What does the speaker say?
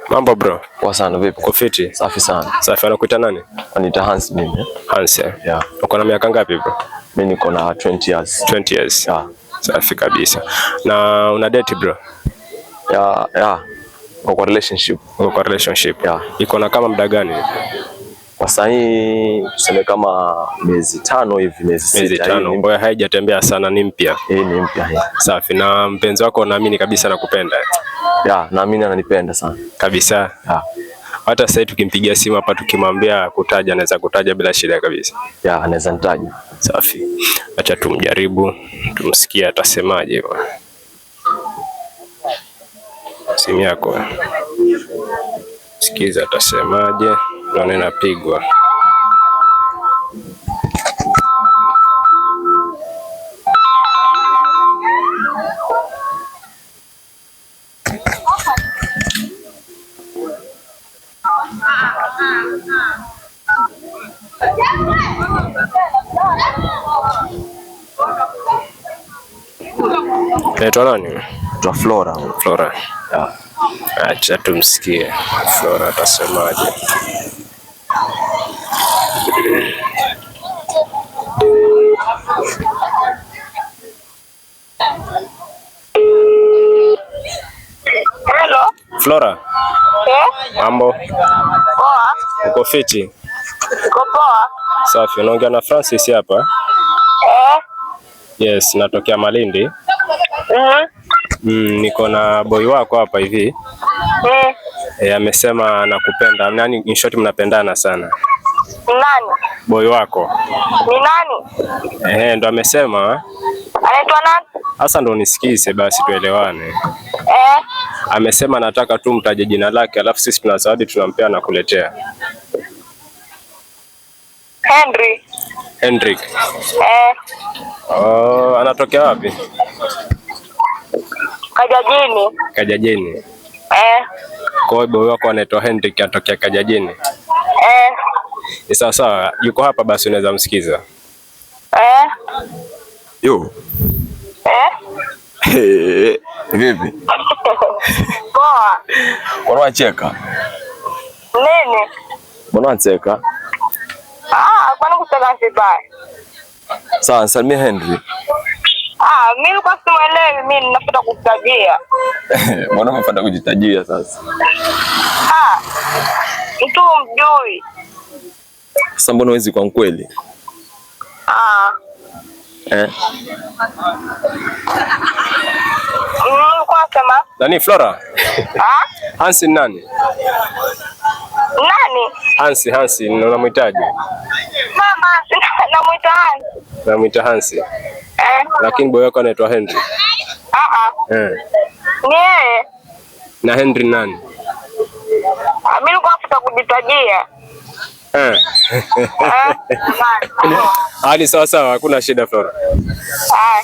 Mambo bro. Poa sana, vipi? Uko fiti? Safi sana. Safi, anakuita nani? Aniita Hans mimi. Eh? Hans. Eh? Yeah. Uko na miaka ngapi bro? Mimi niko na 20 years. 20 years. Yeah. Safi kabisa. Na una date bro? Yeah. Uko kwa relationship. Uko kwa relationship? Yeah. Iko na kama muda gani? Kwa sasa hii tuseme kama miezi 5 hivi, miezi 6. Miezi 5. Kwa hiyo haijatembea sana, ni mpya. Hii ni mpya hii. Safi. Na mpenzi wako naamini kabisa nakupenda. Yeah, naamini ananipenda sana. Kabisa. Yeah. Hata sasa tukimpigia simu hapa tukimwambia kutaja anaweza kutaja bila shida kabisa. Yeah, anaweza nitaja. Safi. Acha tumjaribu, tumsikie atasemaje bwana. Simu yako. Sikiza atasemaje. Naona inapigwa. Naitwa nani? Naitwa Flora. Flora. Yeah. Acha tumsikie Flora atasemaje. Hello. Flora. Eh? Mambo? Poa. Uko fiti? Uko poa? Safi, unaongea na Francis hapa? Eh? Yes, natokea Malindi. Mhm. Niko na boy wako hapa hivi. Mm. Amesema anakupenda. Yaani in short mnapendana sana. Nani? Boy wako. Ni nani? Ndo amesema. Anaitwa nani? Sasa ndo nisikize basi tuelewane. Eh? Amesema nataka tu mtaje jina lake alafu sisi tuna zawadi tunampea na kuletea. Henry. Henrik. Eh, Oh, anatokea wapi? Kajajini. Kajajini. Eh, Kwa hiyo boy wako anaitwa Henrik anatokea Kajajini. eh, Ni sawa sawa, yuko hapa basi unaweza msikiza. eh, Yo. eh. Hey, vipi? Poa. Mbona unacheka? Nini? Mbona unacheka? Ah, kwani kucheka vibaya? Sawa, nisalimie Henry. Ah, mimi kwa simuelewi, mimi ninapenda kukutajia. Mbona unapenda kujitajia sasa? Ah. Mtu mjui. Sasa mbona huwezi kwa mkweli? Ah. Eh? Kwa sema? Nani Flora? Ah? Hansi ni nani? Nani? Hansi, Hansi unamhitaji? Mama, namuita Hansi. Namuita Hansi. Eh. Lakini boy wako anaitwa Henry. Ah ah. Eh. Ni yeye. Na Henry nani? Ah, mimi nilikuwa nafuta kujitajia. Eh. Eh? Hali sawa sawa, hakuna shida Flora. Ah.